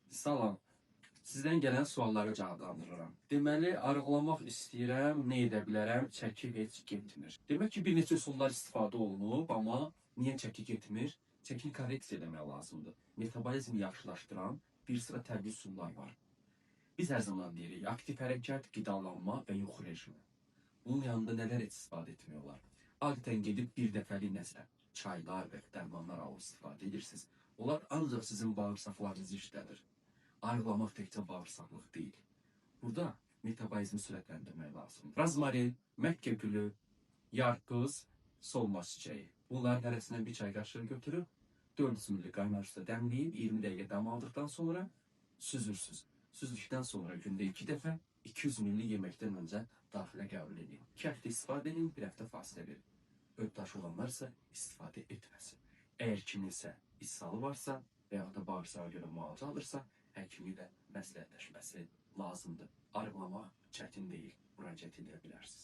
Salam. Sizdən gələn sualları cavablandırıram. Deməli, arıqlamaq istəyirəm, nə edə bilərəm? Çəki heç getmir. Demək ki, bir neçə üsullar istifadə olunub, amma niyə çəki getmir? Çəkini korreksiya eləmək lazımdır. Metabolizmi yaxşılaşdıran bir sıra təbii üsullar var. Biz hər zaman deyirik, aktiv hərəkət, qidalanma və yuxu rejimi. Bunun yanında nələr heç istifadə etmək olar? Adətən gedib bir dəfəlik nəsə çaylar və dərmanlar alıb istifadə edirsiniz. Onlar ancaq sizin bağırsaqlarınızı işlədir. Arıqlamaq təkcə bağırsaqlıq deyil. Burada metabolizmi sürətləndirmək lazımdır. Rozmarin, Məkkə gülü, yarpız, solmaz çiçəyi. Bunların hərəsindən bir çay qaşığı götürüb 400 ml qaynar suda dəmləyib 20 dəqiqə dam aldıqdan sonra süzürsüz. Süzdükdən sonra gündə 2 dəfə 200 ml yeməkdən öncə daxilə qəbul edin. 2 həftə istifadə edin, 1 həftə fasilə verin. Öd daşı olanlar isə istifadə etməsin. Əgər kiminsə ishalı varsa və yaxud da bağırsağa görə müalicə alırsa, həkimi ilə məsləhətləşməsi lazımdır. Arıqlamaq çətin deyil, müraciət edə bilərsiniz.